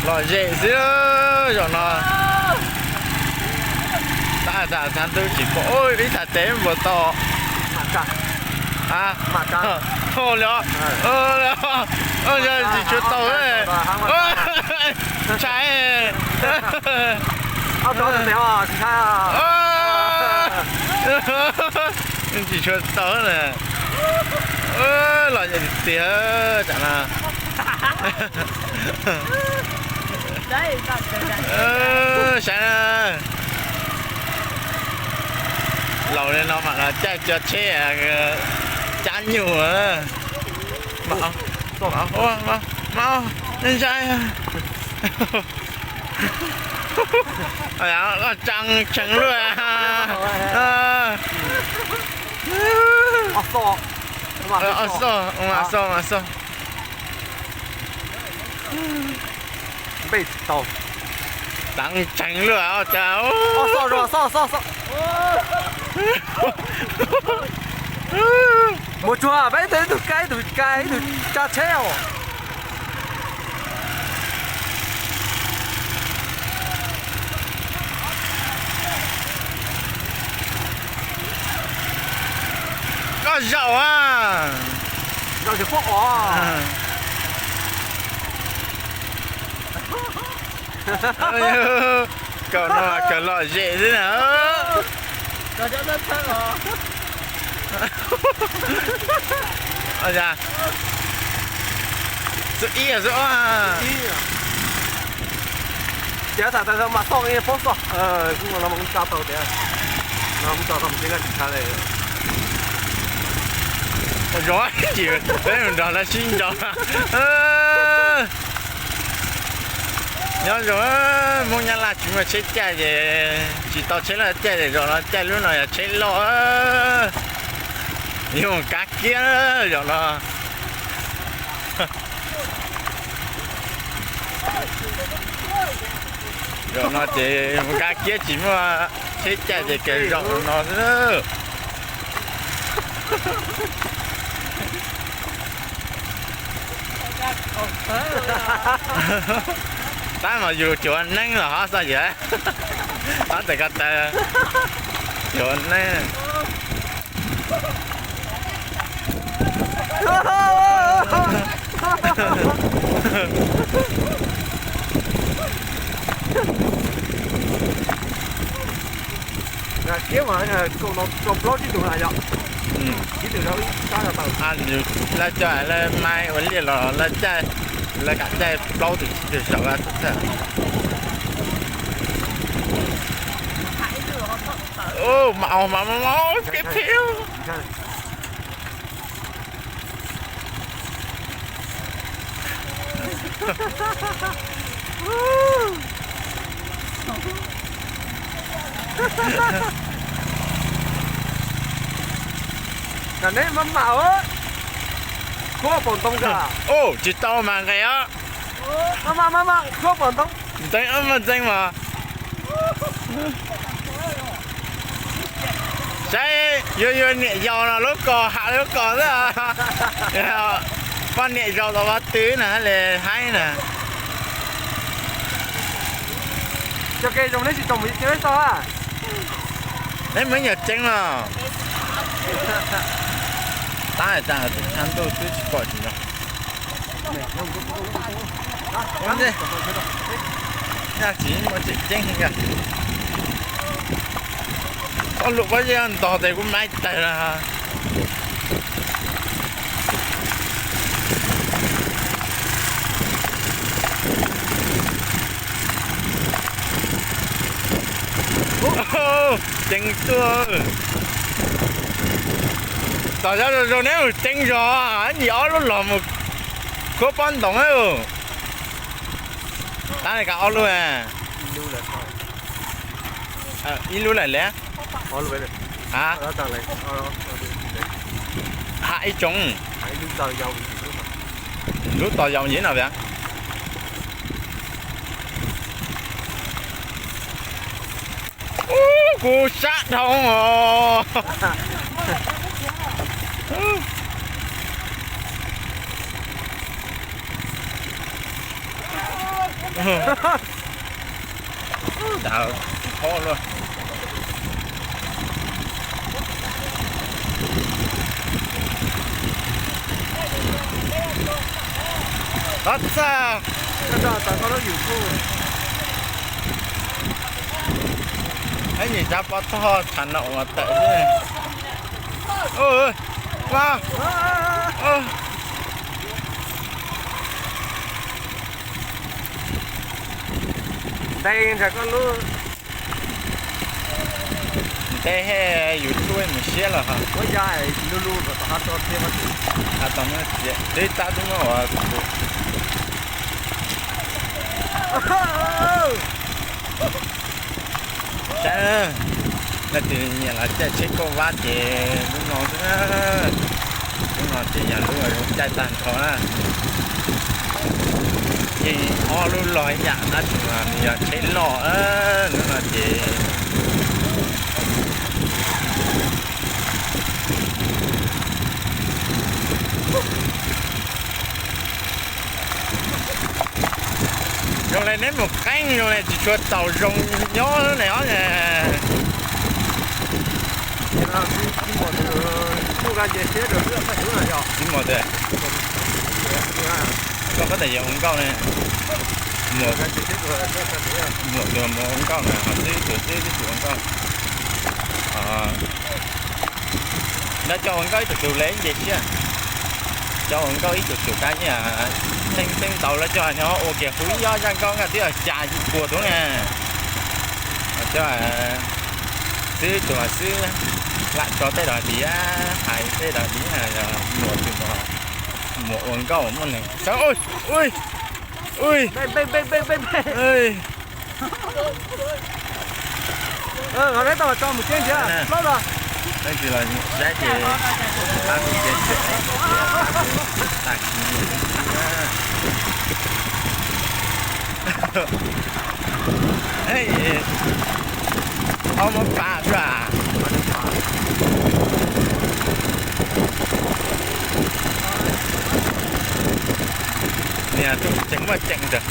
Lom zem xwb zaum no. Tab tom thav ntuj tsis pom ib txhais tes puas tau. Li, yog tsis tshua tau, ntshai. Tsis tshua tau na. Lom zem tiag tiag tam no. Saib na, laus li no mam los caij cov tsheb cab nyuj. Mas, mas, ntshai. Koj tsaa tshee luaj. Xoj, mas xoj, mas xoj. Npej tsis tau. Tsaa tshee luaj os cas. Mus tsuag peb ib tug kaib ib tug kaib ib tug tsa tsheb os. Koj zaum a. Zaum tsis pub os. Kaum no kawg lom zem xwb na. Xub ib xwb. Ces tham tas mas xoj poob xoj, kuv los tsa tau tias, no tsa tau tsis tshab li. Zoo, peb mus nrog lawv sib nraus. Nyob zoo, Hmoob Nyab Laj tsis muaj tsheb caij ces tsis tau tsheb loj caij ces zaum no caij lub no yog tsheb loj. Yuav mus kab kiab zaum no. Zaum no ces mus kab kiab tsis muaj tsheb caij ces kawg zaum no xwb. Tab mas yus cuav neeb los hov xoj yam. Tab tes ko taw cuav neeb. Kiab mas kaum no rau plaub tsib tug na yom. Tsib tug rau ib sab no tau. Lawv coj lawv mai ua liaj los lawv caij, lawv kam caij plaub tug tsib tug saum xwb. Mas mas mas mas kev phem. Neb maj mam, khuab pom ntoo ka. Tsis tau mas nqes os. Maj mam maj mam khuab pom ntoo. Ntxeev os, ntxeev mas. Saib yuav yuav niam yau no lub kos ham lub kos xwb. Poj niam zaum tau vaj tw na li haib na. Cov kev zoo neb tsis tau mus ceev tau a. Neb mus nyuag ceev os. Tab tas tus tshav ntuj twb tsis pom tsis zoo. Nyaj tsis muaj tseem ceeb heev. Ob lub pob zeb ntog tes kuv maib tawg na. Ceev tuaj. Tom zog zoo neb mus ceev zog, ib nyuag ob lub los mus khuab pob ntoos. Tab li kav ob lub. Ib lub lawm le. Ha ib tsoom. Lub tos yau yim no a. Ub, kuv sab dhau os. Dav phob luaj. Tab txaj. Ib nyuag tsav pov thoj tshav no ua tawm xwb. Ntev ntshai koj lub. Ntev he, yus tsuj mus siab los. Ua ya, lub lub tom qab tso thiab, tau muab txiav twb tab twb muab ua tus. Saib, leej twg nyiam los caij tsheb kauj vab ces lub no xwb na. Lub no ces yog lub caij tag nrho na. Yeej ob lub log ib yam tab sis mas nws yog tsheb loj, lub no ces zoo li neb mus qeeb zoo li tsis tshua tau zoo nyob ne os. Txiv Mos tias, koj puas tas yuav ua nkauj ne? Muam tus mus ua nkauj na, ho xib tus xib tib tug ua nkauj. Nrog cov ua nkauj ib tug tug le nce siab. Cov ua nkauj ib tug tug kab ib, xeeb xeeb ntaus lawv cov no ua kiag huv ib ob zaj nkauj nkaj twb yog xya puas tus na. Cov xib tus xib lam tso tej dag diav, hais tej dag diav, muam tus muam ua nkauj muaj neeg sawv. Ui, ui, ib tug los saib ces qab tus ces tag kis. Ob muab pam xwb as. Niag tus tseem muaj ceem ntawd.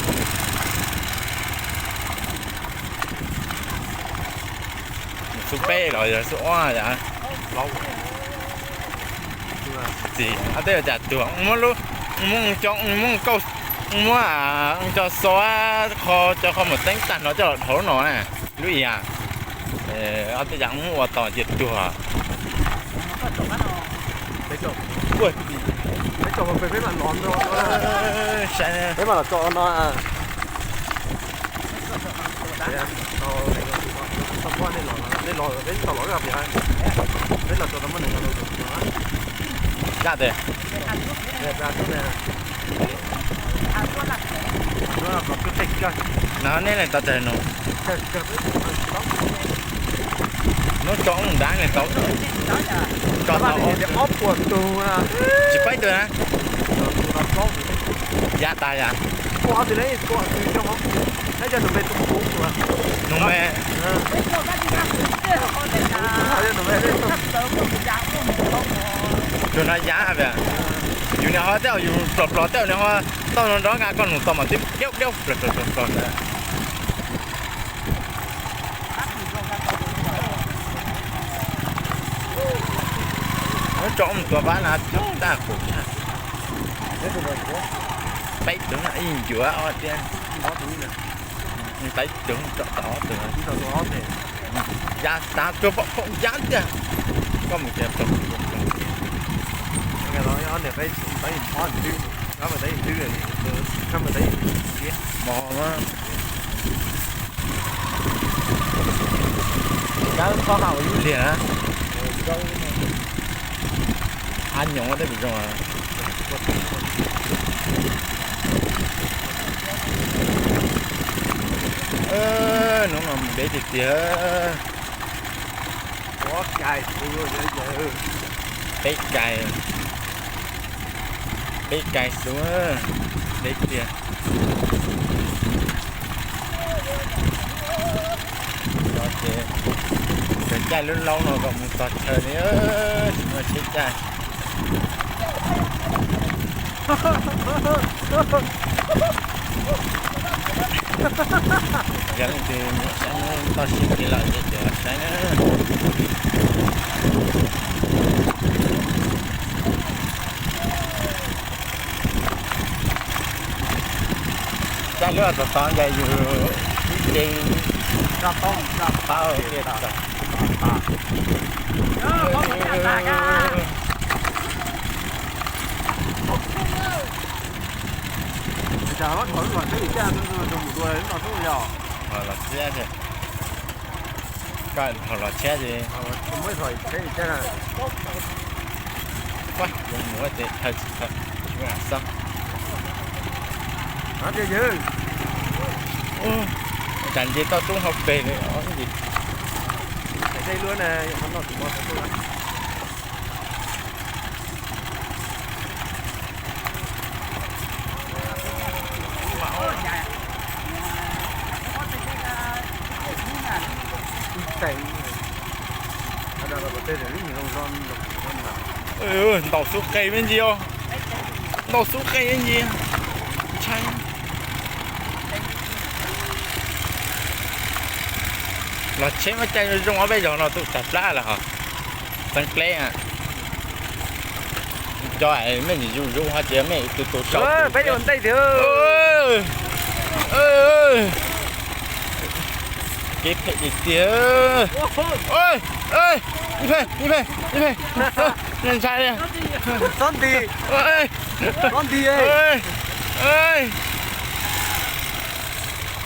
Xub peb los yog xub ob yom. Txiv, ob tej yog cas tuag, muab lub, muab cov, muab nkauj, muab cov xo, qho cov qho mus teeb tag no coj los dhau no na. Lub ib yam, ob tej yam muab ua tos cia tuag. Saib, zaj tes. No nej le tau tag no. Nub tso ub nrad le tau. Tso tau ob tug, tsis paub ib tug na. Yav tas yom. Nus me. Tus no yav hais tias, yus niam ho tej zaum yus plos plos tej zaum niam ho tau no nrov nqa koj nus tau mas twb diaub diaub plos plos plos ntawd. Muab tso mus tua pab na coob tag kuv. Peb tus ib ncuav ob tiag. Peb tus tso tau ob tug. Yav tas tuag pom phoom yab tiag. Koj mus kiag ploog. Mos mas. Kab txhob ha ua lub liag na. Ab nyoos tej pes zoo. Hnub no mus deb tiag tiag. Peb kais, peb kais xwb, deb tiag. Ces tseem caij lub laub no kom mus txog chaw li, tsis muaj tsheb caij. Yog leej twg saib toj siab kev lom zem ces los saib na. Saib lub tod tod ntawd yus ib ce roj taub roj taub tiag tag. Los txhiab, koj los txhiab ces, mus ua ces thawj tsis thawj, xab. Tsam nce toj roob hauv pes li os. Ntaus xub qe me ntsis os. Ntaus xub qe me ntsis. Ntshai. Los tsheb muab caij zoo ob peb zaug no tus tag plab lawm hos. Txeeb pleb. Cov mej ntsis zoo zoo ho ces mej tus tus sau peb ua ntej tiag. Kev phem tiag tiag. Ib pheej, ib pheej, ib pheej, ntshai li. Txhob nti, txhob nti.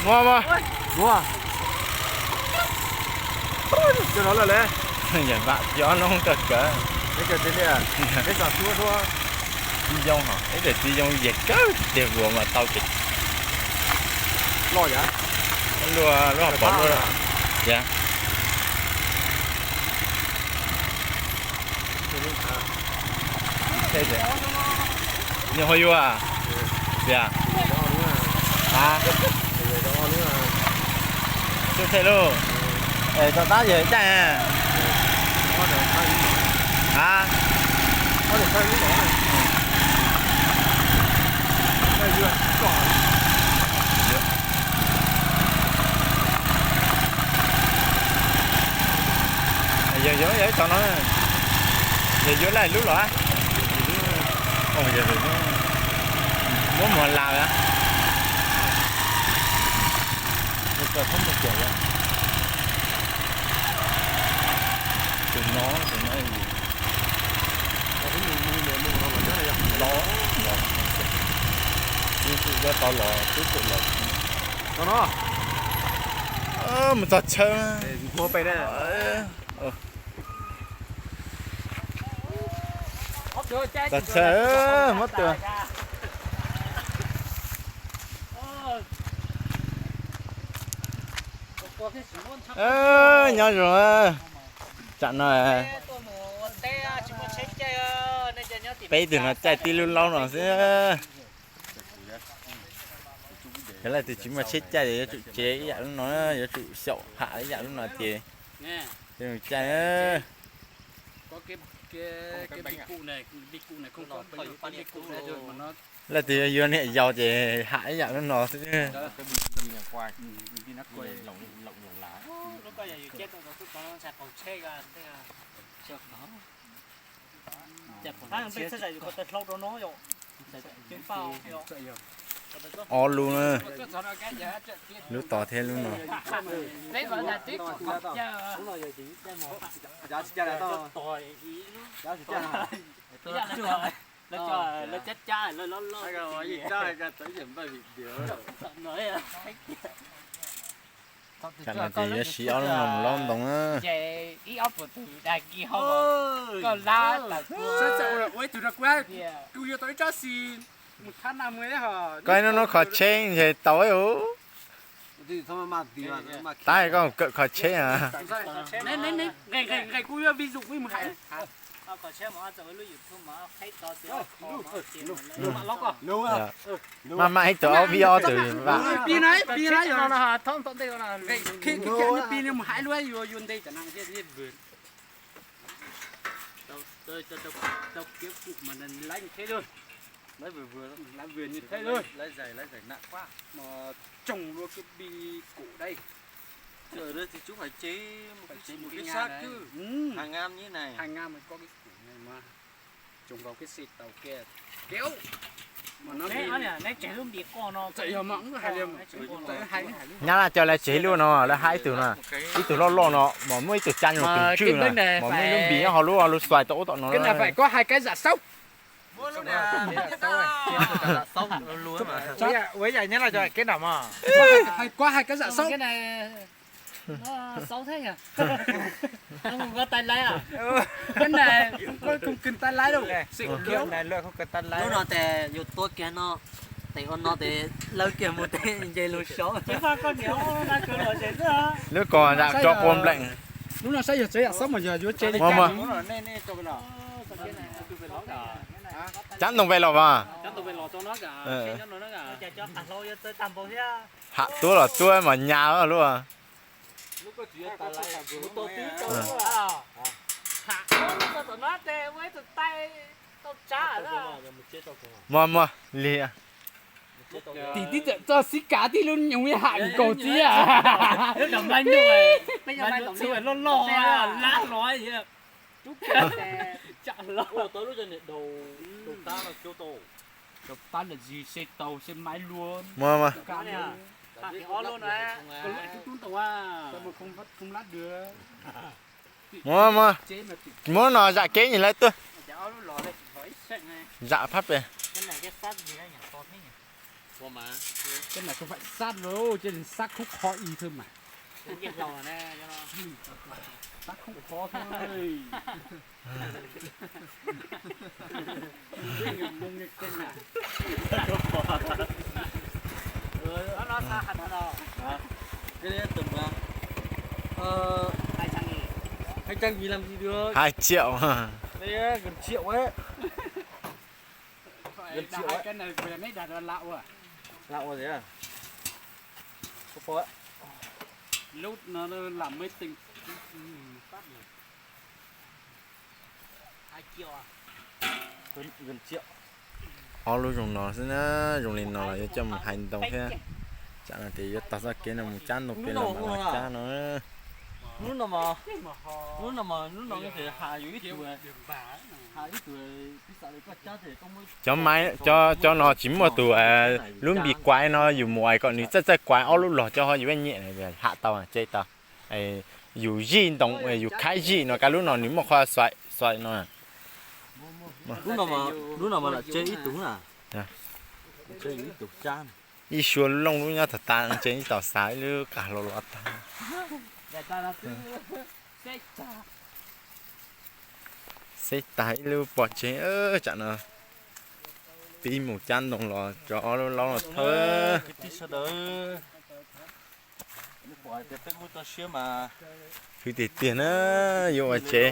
Muab, muab. Muab. Cov no lawm le. Yog vam cov no kawg kawg. Peb cov tsis liaj, peb xav suab suab. Tsis yoo hos, ib txwm tsis yoo yeg kawg tiag vus mas tau kev loj yam. Lub, lub pom lub yam. Nws ho yuav tias, a, xub thej lauj, es tau tab yawg caij. A, yog yuav, yog ib tog no, yog yuav laj lub los, yog muab muag las. Tus no, tus no los, los, twb tau los, twb tau los. Mus txog chaw. Txog chaw, muab tua. Nyob zoo, tsam no peb tug no caij tib lub laub no xwb. Yog leej twg tsis muaj tsheb caij yuav tsum cev ib yam lub no, yuav tsum xyaum ham ib yam lub no ces caij. Leej twg yuav niam yau ces ham ib yam lub no xwb. Ob lub na, lub tod thiab lub no. Tsam no ces yuav siv ob lub no mus laub ntoo na. Koj ib hnub hnub kho tsheb ntshe tau ub. Tab koj kawm kho tsheb a. Maj mam ib tug ob vib ob tug vam. Lawv vwm vwm, lawv vwm nyuj theib lawm. Lawv zais, lawv zais nam quab. Mas tsoo luaj kab bi kum dai. Ces mus kab sab twg, ha nga nyib nais, ha nga mas koj kab kum mas tsoo nkaus kab xej tau kiag. Kev ub, neb tsev lub npis qoj no, txawm yog mas ub hais li, nyab laj coj lawv tsev lub no lawv hab ib tug no, ib tug loj loj no mas muaj ib tug caj nyuag tus ntswj no mas muaj ib lub npis nyob hauv lub, lub xuais tau ub tom no. Koj hais kab zam xaub. Ua yam nyab laj coj keb nram mas. Hais kab zam xaub. Lub no tes yus tua kiag no, tes ua no tes lawv kiag mus tes nce lug saud. Lub ko zam tso ua npleem. Lub no saib yog tsev zam xaub mas yog yuav tsev li cas. Cab ntoo pem los as. Ham tuab los tuab mas nyas lub. Muag muag li. Tim tib txawm txog xib kav tib lub nyoos ib ham nkaus tib. Loj loj. Rau pab lawm zis se tau se maiv luaj. Muab, muab no zam kev nyuag lawm tuaj. Zam phab pem. Ces sab khub qhov i thwb mas. Sab khub qhov thwb. Hai triệu. Lub no làm mới tinh. Ob lub zoo no xwb na, zoo li no los yuav coj mus hais ntoo thiab. Tsam no ces yuav tog txoj kev no mus cab ntoo pem los mas los cab no. Cov, cov no tsis muaj tus, lub npis kuav no yus mus ais kom nws txawj txawj kuav ob lub log coj ho yus vaj nyiam ham tau, tseb tau. Yus zij ntoo, yus khab zij no, kab lub no nws muaj qhov xais no. Lub no mas lam tseb ib tug na. Ib suab looj lub nyob tag tas, tseb ib tau xav ib lub qas hlau los tag. Xeb tag ib lub pov tseg, tsam no pib mus cab ntoo los tso ob lub laub no thawb. Hwv tiag tiag na, yuav ua tsev.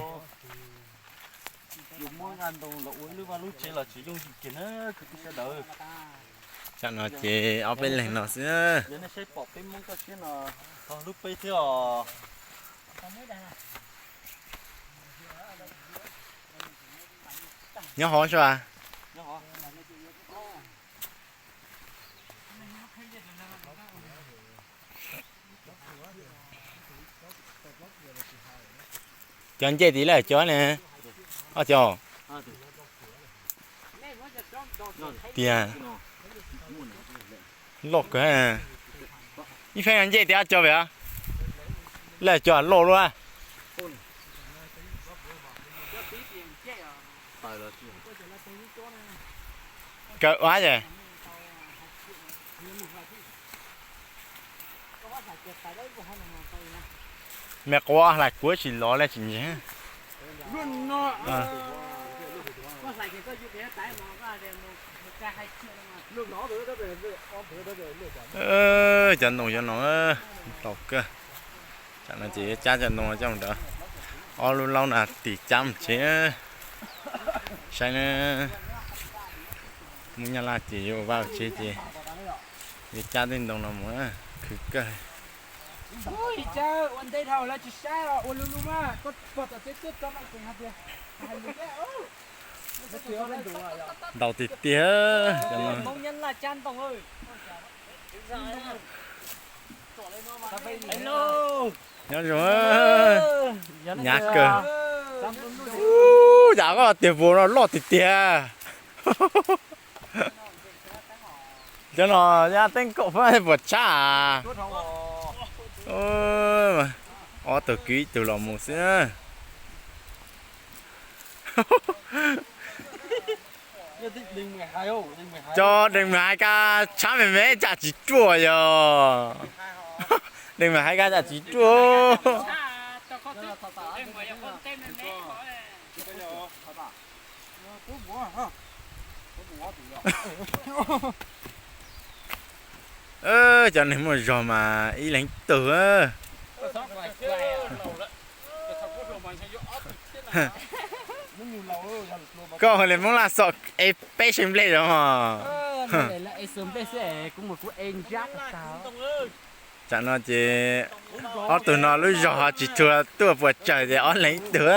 Tsam no ces ob peb leeg no xwb. Nyob hov sua. Cov ncej tim lawm cov ne, ob cov. Tiag, loj kawg. Ib pheej ncej tim ob cov pem, lawm cov loj luaj. Kawm ua ces me quav hlais kuav tsis los li tsis ntseeg. Cov ntoo cov no tau kawg. Tsam no ces yuav cab cov ntoo coj mus rau ob lub laub na tim cab mus tsev. Saib na, muaj nyab laj ces yuav ua vaj ua tsev ces yuav cab tej ntoo no mus khwv kawg. Ua ntej dhau lawv tsis saib os, ua lub lub mas koj pog tom tsev tuaj tso mas kuv hais tias, hais lus thiab. Ntau tiag tiag. Nyob zoo, hnyav kawg. Yam koj tiag puas no loj tiag tiag. Cov no yaj teeb kaum puas tshaj. Ob tug kwv ib tug los mus xwb. Cov dees mas hais kab tshab me me tsam tsis ruaj yog. Dees mas hais kab tsam tsis ruaj. Cov neeg muaj zog mas ib leeg tug. Koj hu li Hmoob Laj Xom es peb seev nplej los. Tsam no ces ob tug no lub zog ho tsis tshua tuaj puas tsawg ces ob leeg ib tug.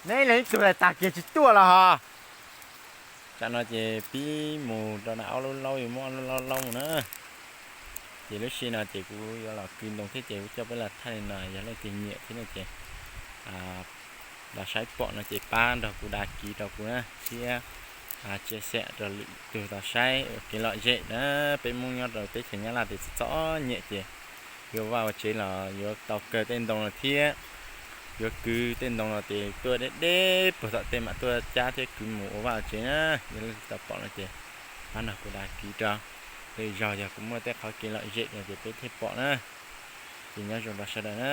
Neb leej ib tug tag kiag tsis tuaj los ho. Tsam no ces pib mus rau nram ob lub laub, yuav muab ob lub laub laub mus na. Ces lub sij no ces kuv yuav los kwv ntoo thiab ces kuv coj peb los thaij li no, yog leej twg nyiam thiab no ces los saib pom no ces pab nrog kuv đăng ký rau kuv na thiab share rau lwm tus tau saib ua kev lom zem na. Peb Hmoob nyob rau teb chaws Nyab Laj ces txom txom nyem ces yuav vaj ua tsev los yuav tau kaw tej ntoo no thiab yuav kwv tej ntoo no ces tuaj deb deb puag tom tej mam tuaj cab thiab kwv mus ua vaj ua tsev na. Yog leej twg tau pom no ces pab nrog kuv đăng ký rau, lwm zaug yog kuv muaj tej qhov kev lom zem no ces peb thiaj pom na. Ces nyob zoo rau sawv daws na.